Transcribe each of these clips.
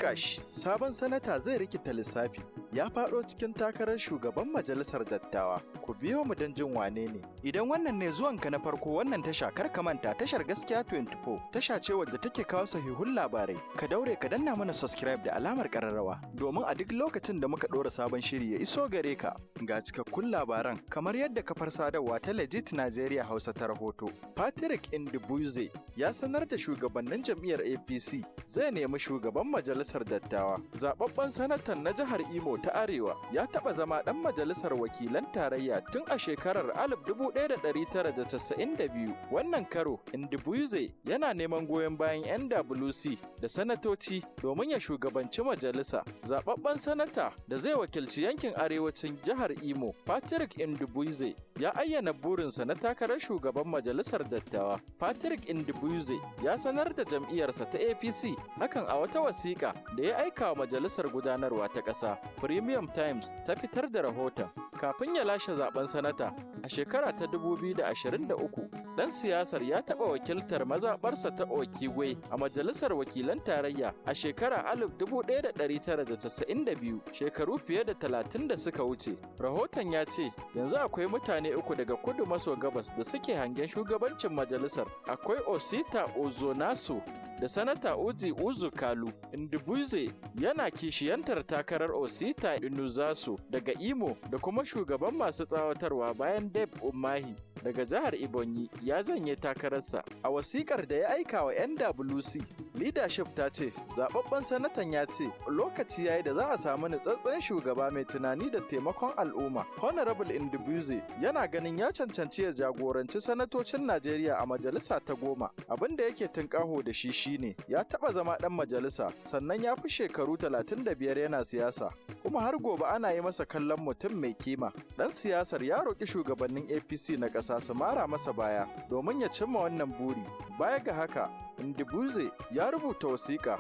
Turkash, sabon sanata zai rikita lissafi. Ya faɗo cikin takarar shugaban majalisar dattawa. Ku biyo mu don jin wane ne. Idan wannan ne zuwanka na farko wannan tasha, kar ka manta, tashar Gaskiya 24 tasha ce wadda take kawo sahihun labarai. Ka daure ka danna mana subscribe da alamar kararrawa domin a duk lokacin da muka ɗora sabon shiri ya iso gare ka. Ga cikakkun labaran. Kamar yadda kafar sadarwa ta Legit Nigeria Hausa ta rahoto, Patrick Ndubuize ya sanar da shugabannin jam'iyyar APC zai nemi shugaban majalisar dattawa. Zababben sanatan na jihar Imo ta Arewa ya taɓa zama ɗan majalisar wakilan tarayya tun a shekarar 1992. Wannan karo, Ndubuize yana neman goyon bayan NWC da sanatoci domin ya shugabanci majalisa. Zababben sanata da zai wakilci yankin arewacin jihar Imo, Patrick Ndubuize, ya ayyana burinsa na takarar shugaban majalisar dattawa. Patrick Ndubuize ya sanar da jam'iyyarsa ta APC hakan a wata wasiƙa da ya aika wa majalisar gudanarwa ta ƙasa. Premium Times ta fitar da rahoton. Kafin ya lashe zaben sanata a shekara ta 2023, dan siyasar ya taɓa wakiltar mazaɓarsa ta Okigwe a majalisar wakilan tarayya a shekara 1992, shekaru fiye da 30 da suka wuce. Rahoton ya ce yanzu akwai mutane uku daga kudu maso gabas da suke hangen shugabancin majalisar. Akwai Osita Ozonaso da Sanata Orji Uzor Kalu. Ndubuize yana kishiyantar takarar Osita Inuzaso daga Imo da kuma shugaban masu tsawatarwa, bayan Dave Umahi daga jihar Ebonyi ya janye takararsa. A wasikar da ya aika wa NWC leadership ta ce zababben sanatan ya ce lokaci yayi da za a samu nutsatsen shugaba mai tunani da taimakon al'umma. Honorable Ndubuize yana ganin ya cancanci ya jagoranci sanatocin Najeriya a majalisa ta 10. Abin da yake tunƙaho da shi shine ya taɓa zama ɗan majalisa, sannan ya fi shekaru 35 yana siyasa, kuma har gobe ana yi masa kallon mutum mai kima. Ɗan siyasar ya roƙi shugabannin APC na ƙasa su mara masa baya domin ya cimma wannan buri. Baya ga haka, Ndubuize ya rubuta wasiƙa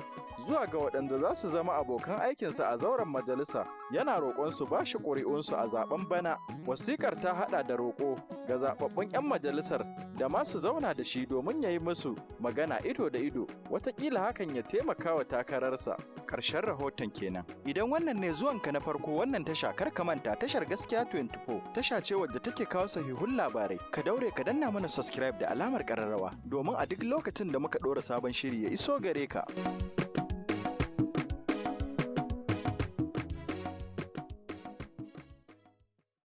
zuwa ga waɗanda za su zama abokan aikinsa a zauren majalisa, yana roƙon su ba shi ƙuri'unsu a zaben bana. Wasiƙar ta haɗa da roƙo ga zaɓaɓɓun 'yan majalisar da ma su zauna da shi domin ya yi musu magana ido da ido, wataƙila hakan ya taimaka wa takararsa. Ƙarshen rahoton kenan. Idan wannan ne zuwanka na farko wannan tasha, kar ka manta, tashar Gaskiya 24 tasha ce wadda take kawo sahihun labarai. Ka daure ka danna mana subscribe da alamar ƙararrawa domin a duk lokacin da muka ɗora sabon shiri ya iso gare ka.